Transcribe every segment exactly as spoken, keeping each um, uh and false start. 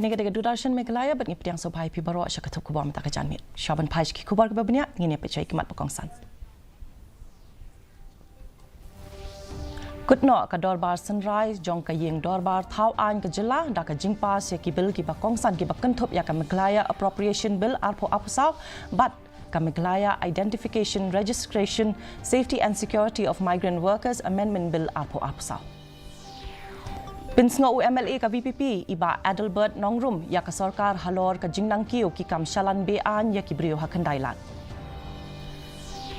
Ngi ka dei ka Doordarshan Meghalaya bad ngi pdiang sngewbha ïa phi baroh sha ka tnat khubor mynta ka janmiet. Sha ban phai sha ki khubor kiba bniah, ngin ïa peit sha ki mat ba kongsan. Kut noh ka dorbar synrai jong ka ïing dorbar thaw aiñ ka jylla da ka jingpass ïa ki bill kiba kongsan kiba kynthup ïa ka Meghalaya Appropriation Bill arphew arphew saw bad ka Meghalaya Identification, Registration, Safety and Security of Migrant Workers Amendment Bill arphew arphew saw. Pynsngew u M L A ka V P P i Bah Adelbert Nongrum ïa ka sorkar halor ka jingnang kiew ki kam shalan be-aiñ ïa ki briew ha Khyndai Lad.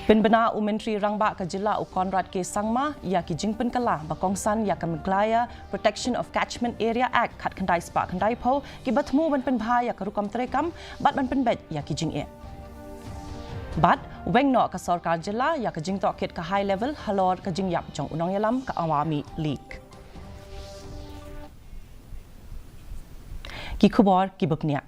Pynbna u Myntri Rangbah ka jylla u Conrad K Sangma ïa ki jingpynkylla ba kongsan ïa ka Meghalaya Protection of Catchment Area Act khatkhyndai spah khyndaiphew kiba thmu ban pynbha ïa ka rukom treikam bad ban pynbeit ïa ki jingeh. Bad weng noh ka sorkar jylla ïa ka jingtohkit ka high level halor ka jingïap jong u nongïalam ka Awami League. Ki khubor kiba bniah.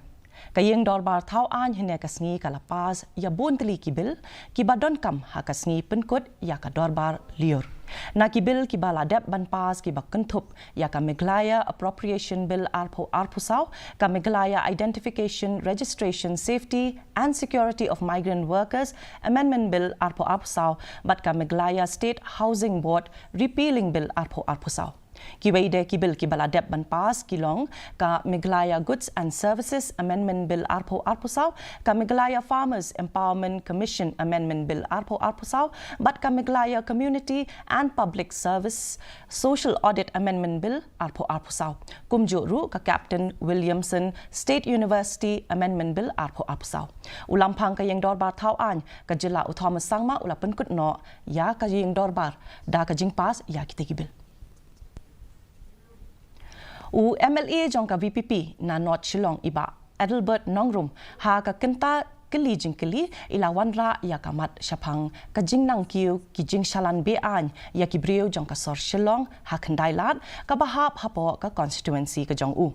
Ka ïing dorbar thaw aiñ hynne ka sngi ka la pass ïa bun tylli ki bill kiba donkam ha ka sngi pynkut ïa ka dorbar lyiur. Na ki bill kiba la dep ban pass kiba kynthup ïa ka Meghalaya Appropriation Bill arphew arphew saw, ka Meghalaya Identification, Registration, Safety and Security of Migrant Workers Amendment Bill arphew arphew saw bad ka Meghalaya State Housing Board Repealing Bill arphew arphew saw. Kiwei de ki bill kiba la dep ban pass ki long ka Meghalaya Goods and Services Amendment Bill arphew arphew saw, ka Meghalaya Farmers Empowerment Commission Amendment Bill arphew arphew saw bad ka Meghalaya Community and Public Service Social Audit Amendment Bill arphew arphew saw. Kumjuh ruh ka Captain Williamson State University Amendment Bill arphew arphew saw. U lamphang ka ïing dorbar thaw aiñ ka jylla u Thomas Sangma u la pynkut noh ïa ka ïing dorbar da ka jingpass ïa kitei ki bill. U M L A jong ka V P P na North Shillong i Bah Adelbert Nongrum ha ka kynta kylli jingkylli i la wanrah ïa ka mat shaphang ka jingnang kiew ki jingshalan be-aiñ ïa ki briew jong ka sor Shillong ha Khyndai Lad kaba hap hapoh ka constituency ka jong u.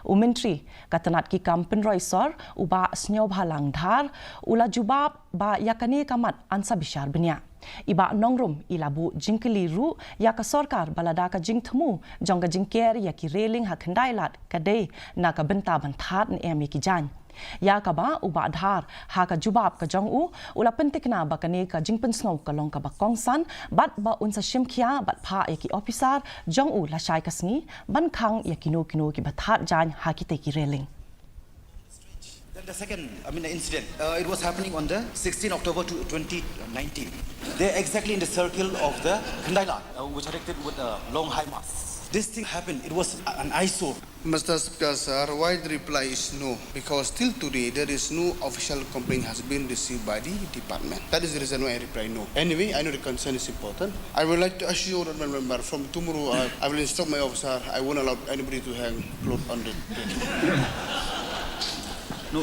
U Myntri ka tnat ki kam pynroi sor u Bah Sniawbhalang Dhar u la jubab ba ïa kane ka mat yn sa bishar bniah. I Bah Nongrum i la buh jingkylli ruh ïa ka sorkar ba lada ka jingthmu jong ka jingker ïa ki railing ha Khyndai Lad ka dei na ka bynta ban thad ne em ïa ki jaiñ. Ïa kaba u Bah Dhar ha ka jubab ka jong u u la pyntikna ba kane ka jingpynsngew ka long kaba kongsan bad ba un sa shim khia bad phah ïa ki ophisar jong u lashai ka sngi ban khang ïa kino kino kiba thad jaiñ ha kitei ki railing. Then the second, I mean, the incident, uh, it was happening on the sixteenth October to twenty nineteen. They're exactly in the circle of the Khyndai Lad, uh, which erected with a long high mast. This thing happened. It was an eyesore. Mister Speaker, sir, why the reply is no? Because till today, there is no official complaint has been received by the department. That is the reason why I reply no. Anyway, I know the concern is important. I would like to assure the member from tomorrow, uh, I will instruct my officer, I won't allow anybody to hang cloth on the bed. No.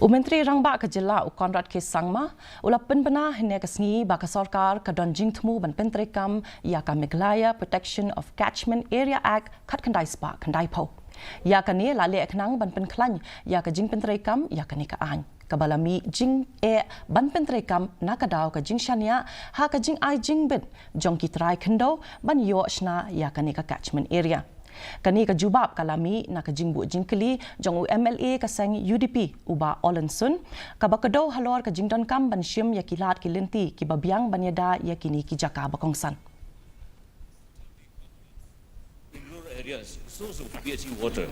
U Myntri Rangbah ka jylla u Conrad K Sangma u la pynbna hynne ka sngi ba ka sorkar ka don jingthmu ban pyntreikam ïa ka Meghalaya Protection of Catchment Area Act khatkhyndai spah khyndaiphew. Ïa kane la leh khnang ban pynkhlaiñ ïa ka jingpyntreikam ïa kane ka aiñ kaba la mih jingeh ban pyntreikam na ka daw ka jingshaniah ha ka jingai jingbit jong ki trai khyndew ban ïoh shna ïa kane ka catchment area. Kane ka jubab ka la mih na ka jingbuh jingkylli jong u M L A ka seng U D P u Bah Ollan Sun kaba kdew halor ka jingdonkam ban shim ïa ki lad ki lynti kiba biang ban ïada ïa kine ki jaka ba kongsan. In rural areas, source of P H E water,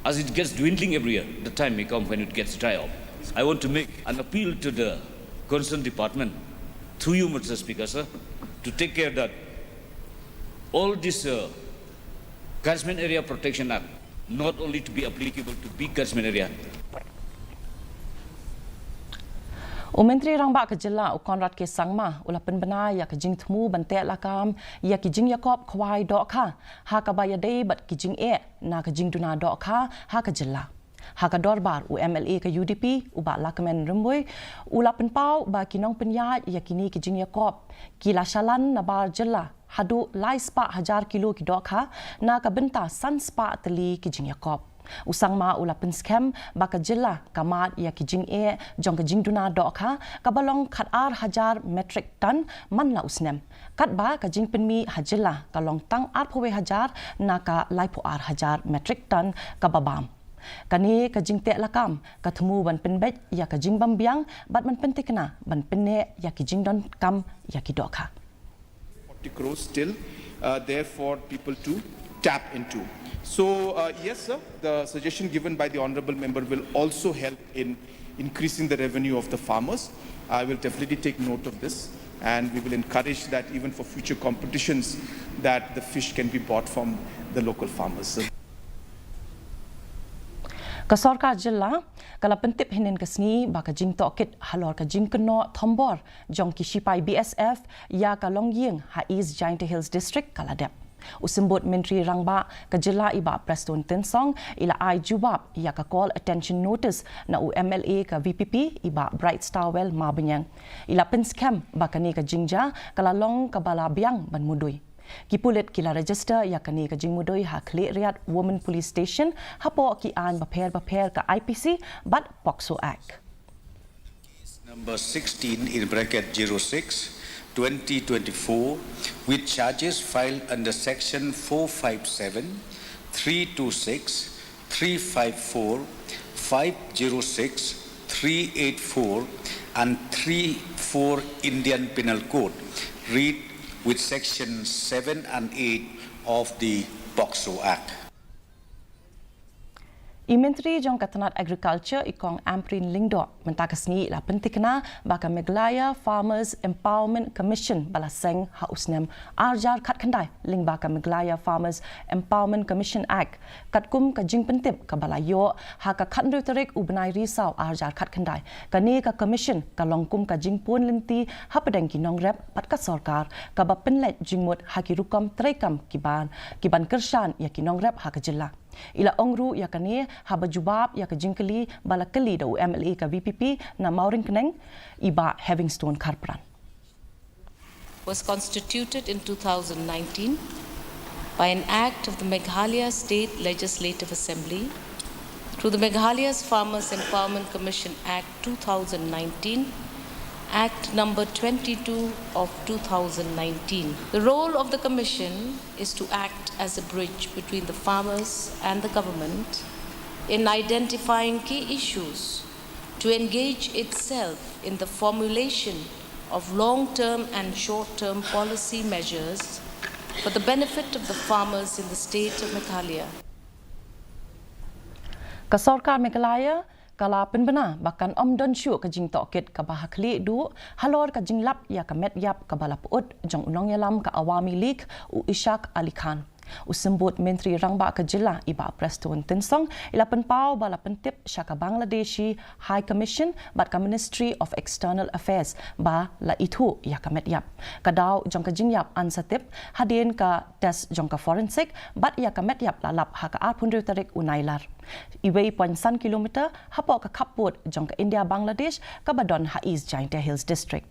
as it gets dwindling every year, the time may come when it gets dry up. I want to make an appeal to the concerned department, through you, Mister Speaker, sir, to take care that all this, uh, Catchment Area Protection Act, not only to be applicable to big catchment area. U Myntri Rangbah ka jylla u Conrad K Sangma u la pynbna ïa ka jingthmu ban teh lakam ïa ki jingïakop khwai dohkha ha kaba ïadei bad ki jingeh na ka jingduna dohkha ha ka jylla. Ha ka dorbar u M L A ka U D P u Bah Lahkmen Rymbui u la pynpaw ba ki nongpynïaid ïa kine ki jingïakop ki la shalan nabar jylla haduh lai spah hajar kilo ki dohkha na ka bynta san spah tylli ki jingïakop. U Sangma u la pynskhem ba ka jylla ka mad ïa ki jingeh jong ka jingduna dohkha kaba long khat ar hajar metric ton man la u snem, katba ka jingpynmih ha jylla ka long tang arphew wei hajar na ka laiphew ar hajar metric ton kaba bam. Kane ka jingteh lakam ka thmu ban pynbeit ïa ka jingbym biang bad ban pynthikna ban pynneh ïa ki jingdonkam ïa ki dohkha. forty crores still uh, there for people to tap into. So, uh, yes, sir, the suggestion given by the Honorable Member will also help in increasing the revenue of the farmers. I will definitely take note of this, and we will encourage that even for future competitions, that the fish can be bought from the local farmers. Ka sorkar jylla ka la pyntip hynnin ka sngi ba ka jingtohkit halor ka jingkynnoh thombor jong ki shipai B S F ïa ka longïing ha East Jaintia Hills District ka la dep. U Symbud Myntri Rangbah ka jylla i Bah Prestone Tynsong i la ai jubab ïa ka call attention notice na u M L A ka V P P i Bah Brightstarwell Marbaniang. I la pynskhem ba kane ka jingjia ka la long kaba la biang ban mudui. Ki pulit ki la register ïa kane ka jingmudui ha Khliehriat Women Police Station hapoh ki aiñ bapher bapher ka I P C bad POCSO Act. Number sixteen in bracket zero six twenty twenty-four with charges filed under section four five seven, three two six, three five four, five zero six, three eight four and three four Indian Penal Code, read with section seven and eight of the POCSO Act. I Myntri jong ka tnat Agriculture i Kong Ampareen Lyngdoh mynta ka sngi i la pynthikna ba ka Meghalaya Farmers Empowerment Commission ba la seng ha u snem ar hajar khatkhyndai lyngba ka Meghalaya Farmers Empowerment Commission Act katkum ka jingpyntip kaba la ïoh ha ka khathynriew tarik u bnai Risaw ar hajar khatkhyndai. Kane ka commission ka long kum ka jingpun lynti hapdeng ki nongrep bad ka sorkar kaba pynleit jingmut ha ki rukom treikam ki ban ki ban kyrshan ïa ki nongrep ha ka jylla. I la ong ruh ïa kane haba jubab ïa ka jingkylli ba la kylli da u M L A ka V P P na Mawryngkneng i Bah Heavingstone Kharpran. Was constituted in two thousand nineteen by an act of the Meghalaya State Legislative Assembly through the Meghalaya's Farmers Empowerment Commission Act two thousand nineteen, Act number twenty-two of two thousand nineteen. The role of the commission is to act as a bridge between the farmers and the government in identifying key issues to engage itself in the formulation of long-term and short-term policy measures for the benefit of the farmers in the state of Meghalaya. Ka sorkar Meghalaya ka la pynbna ba kan ym don shuh ka jingtohkit kaba ha khlieh duh halor ka jinglap ïa ka met ïap kaba la pyut jong u nongïalam ka Awami League u Ishaq Ali Khan. U Symbud Myntri Rangbah ka jylla i Bah Prestone Tynsong i la pynpaw ba la pyntip sha ka Bangladeshi High Commission bad ka Ministry of External Affairs ba la ithuh ïa ka met ïap. Ka daw jong ka jingïap ansatip hadien ka test jong ka forensic bad ïa ka met ïap la lap ha ka arphew hynriew tarik u Nailar. Iwei point san kilometer hapoh ka khappud jong ka India Bangladesh kaba don ha East Jaintia Hills District.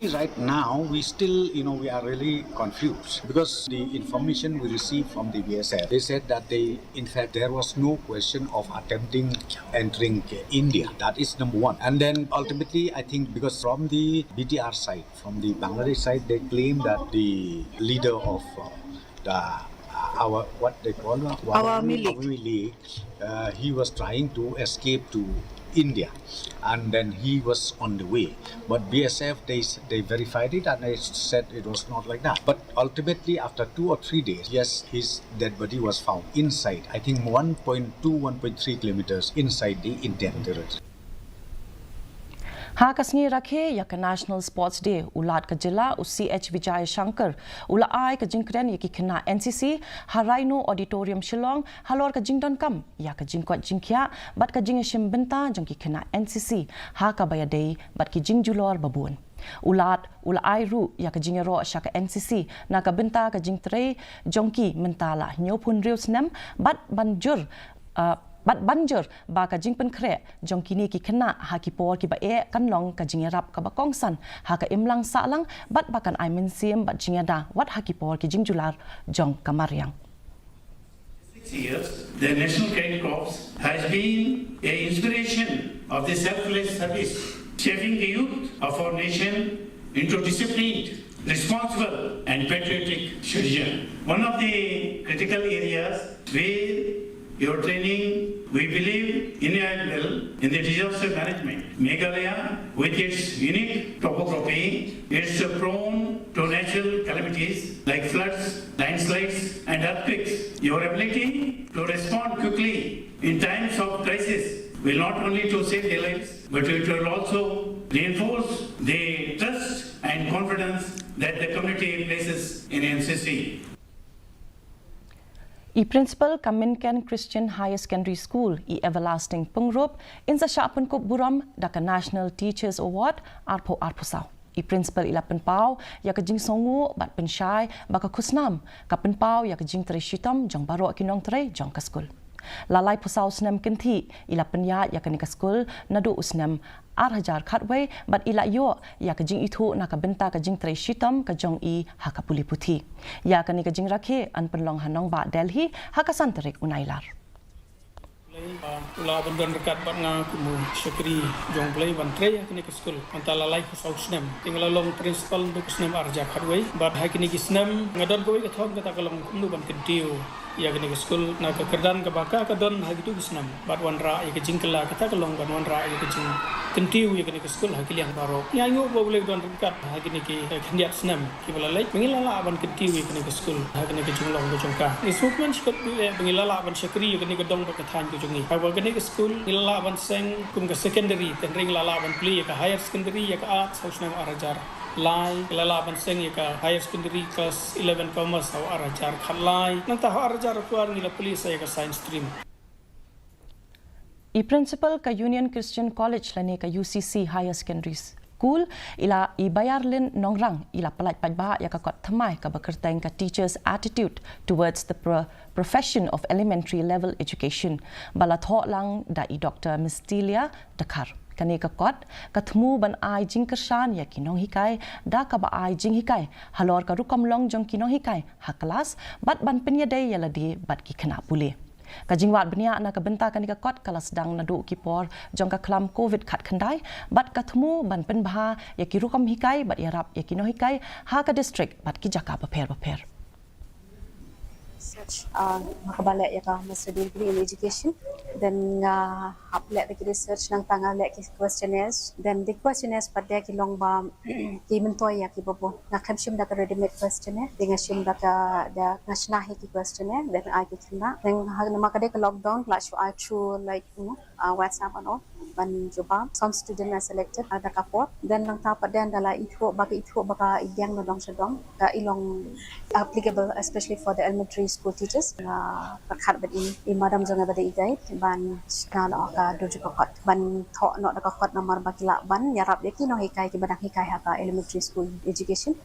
Right now, we still, you know, we are really confused because the information we received from the B S F, they said that they, in fact, there was no question of attempting entering India. That is number one. And then ultimately, I think because from the B T R side, from the Bangladesh side, they claim that the leader of uh, the uh, our what they call uh, Awami League. Awami League, uh, he was trying to escape to India, and then he was on the way. But B S F, they s- they verified it and they said it was not like that. But ultimately, after two or three days, yes, his dead body was found inside, I think one point two, one point three kilometers inside the Indian territory. Ha ka sngi rakhe ïa ka National Sports Day, u Lat ka jylla u C H Vijayashankar u la ai ka jingkren ïa ki khynnah N C C ha Rhino Auditorium Shillong halor ka jingdonkam ïa ka jingkoit jingkhiah bad ka jingïashim bynta jong ki khynnah N C C ha kaba ïadei bad ki jingjulor babun. U Lat u la ai ruh ïa ka jingïaroh sha ka N C C na ka bynta ka jingtrei jong ki mynta la hynñiewphew hynriew snem bad ban jur uh, bad ban jur ba ka jingpynkhreh jong kine ki khynnah ha ki por kiba eh kan long ka jingïarap kaba kongsan ha ka imlang sahlang bad ba kan ai mynsiem bad jingïada wat ha ki por ki jingjular jong ka mariang. Six Years, the National Cadet Corps has been an inspiration of the selfless service, shaping the youth of our nation into disciplined, responsible, and patriotic citizens. One of the critical areas where your training, we believe, invaluable in the disaster management. Meghalaya, with its unique topography, it's prone to natural calamities like floods, landslides, and earthquakes. Your ability to respond quickly in times of crisis will not only to save their lives, but it will also reinforce the trust and confidence that the community places in N C C. I Principal ka Minken Christian Higher Secondary School, i Everlasting Pyngrope, in sa shah pynkup burom da ka National Teachers Award arphew arphew saw. I Principal i la pynpaw ïa ka jingsngew bad pynshai ba ka khusnam ka pynpaw ïa ka jingtrei shitom jong baroh ki nongtrei jong ka skul. La laiphew saw snem kynthih i la pynïaid ïa kane ka skul naduh u snem ar hajar khatwei bad i la ïoh ïa ka jingithuh na ka bynta ka jingtrei shitom ka jong i ha ka pule puthi. Ïa kane ka jingrakhe yn pynlong ha nongbah Delhi ha ka san tarik u Nailar. U la ban don ryngkat bad nga kum u shakri jong U Blei ban trei ha kane ka skul. Mynta la laiphew saw snem. Te nga la long principal naduh ka snem ar hajar khatwei. Bad ha kine ki snem nga don kawei ka thong kata ka long kumno ban kyntiew ïa kane ka skul na ka kyrdan kaba ka ka don ha kito ki snem. Bad wanrah ïa ka jingkylla kata ka long ban wanrah ïa ka jingkyntiew ïa kane ka skul ha ki liang baroh. Nga ainguh ba U Blei u don ryngkat ha kine ki, eh, khyndiat snem kiba la leit ba ngi la lah ban kyntiew ïa kane ka skul ha kane ka jinglong ka jong ka. Ngi sngewkmen shikatdei ba ngi la lah ban shakri ïa kane ka dong bad ka thaiñ ka jong ngi. Haba kane ka skul ngi la lah ban seng kum ka secondary, te hynrei ngi la lah ban plie ïa ka higher secondary ïa ka Arts ha u snem ar hajar lai, ngi la lah ban seng ïa ka higher secondary class eleven commerce ha u ar hajar khatlai. Nangta ha u ar hajar arphew ar ngi la plie sa ïa ka science stream. I Principal ka Union Christian College lane ka U C C Higher Secondary School, i la i Bayarlin Nongrang, i la pyllait paidbah ïa ka kot thymmai kaba kyrteng ka Teachers' Attitude Towards the Pro- Profession of Elementary Level Education, ba la thoh lang da i Doktor Mystilia Dkhar. Kane ka kot ka thmu ban ai jingkyrshan ïa ki nonghikai da kaba ai jinghikai halor ka rukom long jong ki nonghikai ha klas bad ban pynïadei ïa lade bad ki khynnah pule. Ka jingwad bniah na ka bynta kane ka kot ka la sdang naduh ki por jong ka khlam Covid khatkhyndai bad ka thmu ban pynbha ïa ki rukom hikai bad ïarap ïa ki nonghikai ha ka district bad ki jaka bapher bapher. Research, uh, nga kaba leh ïa ka master degree in education. Then nga hap leh da ki research nangta nga leh ki questionnaires. Then the questionnaires pat de ki long ba ki myntoi ïa ki babu. Nga khlem shim da ka ready made questionnaire, te nga shim da ka, da nga shna hi ki questionnaire, then ai ki khynnah. Then ha namar ka dei ka lockdown, la shu ai through, like, you know, uh, WhatsApp and all ban jubab. Some student are selected, uh, da ka por. Then nangta pat de ynda la ithuh ba ka ithuh ba ka i biang na dong sha dong, ka i long applicable especially for the elementary school teachers. Nga pyrkhat bad i, i madam jong nga ba dei i guide ban shna noh ka dur jong ka kot, ban thoh noh da ka kot namar ba ki lah ban ïarap ïa ki nonghikai kiba dang hikai ha ka elementary school education.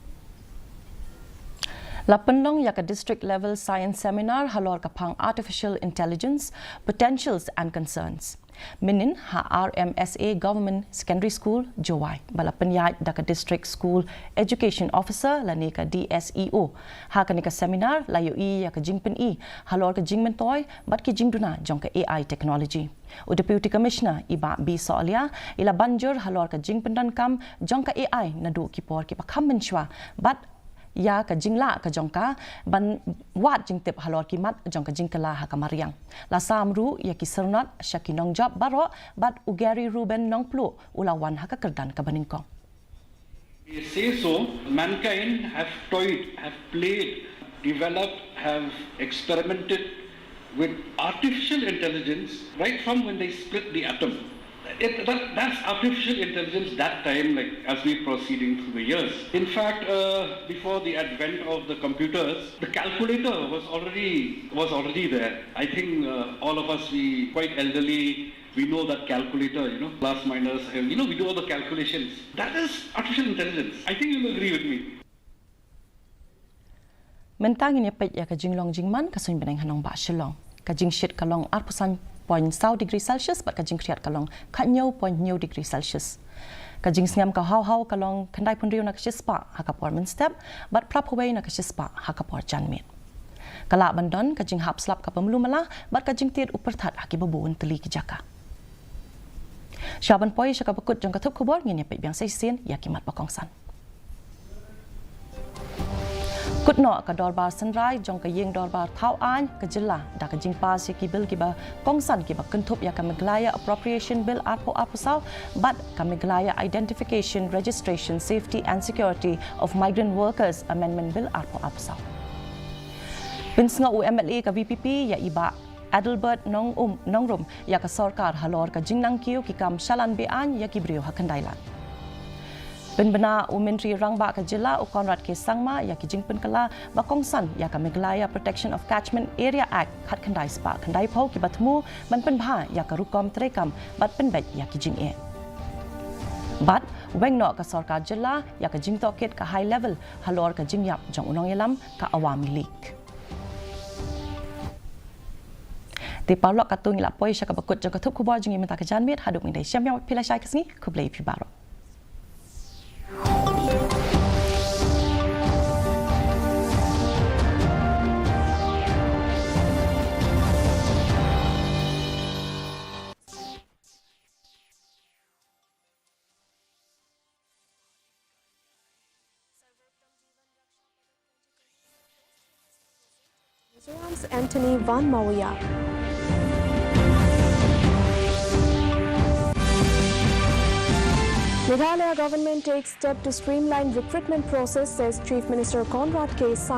La pynlong ïa ka district level science seminar halor ka phang artificial intelligence, potentials and concerns. Mynnin ha R M S A Government Secondary School, Jowai, ba la pynïaid da ka District School Education Officer lane ka D S E O. Ha kane ka seminar la ïohi ïa ka jingpyni halor ka jingmyntoi bad ki jingduna jong ka A I technology. U Deputy Commissioner i Bah B Sohliya i la ban jur halor ka jingpyndonkam jong ka A I naduh ki por kiba kham mynshuwa bad ïa ka jinglah ka jong ka ban wad jingtip halor ki mat jong ka jingkylla ha ka mariang. La sam ruh ïa ki syrnod sha ki nongjop baroh bad u Gary Reuben Nongpluh u la wan ha ka kyrdan kaba nyngkong. They say so, mankind have toyed, have played, developed, have experimented with artificial intelligence right from when they split the atom. It, that, that's artificial intelligence that time, like as we proceeding through the years. In fact, uh, before the advent of the computers, the calculator was already was already there. I think uh, all of us, we quite elderly, we know that calculator, you know, plus minus, and you know, we do all the calculations. That is artificial intelligence. I think you'll agree with me. Mynta ngin ïa peit ïa ka jinglong jingman ka suiñ bneng ha nongbah Shillong. Ka jingshit ka long arphew san point saw degree Celsius bad ka jingkhriat ka long khathynñiew point hynñiew degree Celsius. Ka jingsngem ka haw haw ka long khyndaiphew hynriew na ka shispah ha ka por mynstep bad phraphew wei na ka shispah ha ka por janmiet. Ka lah ban don ka jinghap slap kaba mluh mala bad ka jingtied u pyrthat ha kiba bun tylli ki jaka. Sha ban poi sha kaba kut jong ka thup khubor, ngin ïa peit biang sa shisien ïa ki mat ba kongsan. Kut noh ka dorbar synrai jong ka ïing dorbar thaw aiñ ka jylla da ka jingpass ïa ki bill kiba kongsan kiba kynthup ïa ka Meghalaya Appropriation Bill arphew arphew saw bad ka Meghalaya Identification, Registration, Safety and Security of Migrant Workers Amendment Bill arphew arphew saw. Pynsngew u M L A ka V P P ïa i Bah Adelbert Nongrum ïa ka sorkar halor ka jingnang kiew ki kam shalan be-aiñ ïa ki briew ha Khyndailad. Pynbna u Myntri Rangbah ka jylla u Conrad K Sangma ïa ki jingpynkylla ba kongsan ïa ka Meghalaya Protection of Catchment Area Act khatkhyndai spah khyndaiphew kiba thmu ban pynbha ïa ka rukom treikam bad pynbeit ïa ki jingeh. Bad weng noh ka sorkar jylla ïa ka jingtohkit ka high level halor ka jingïap jong u nongïalam ka Awami League. Te paralok, katto ngi la poi sha kaba kut jong ka thup khubor jong ngi mynta ka janmiet. Haduh ban ïadei shem biang bad phi lashai ka sngi, khublei phi baroh. Mizoram's Anthony Van Mawia. Meghalaya government takes step to streamline recruitment process, says Chief Minister Conrad K Sangma.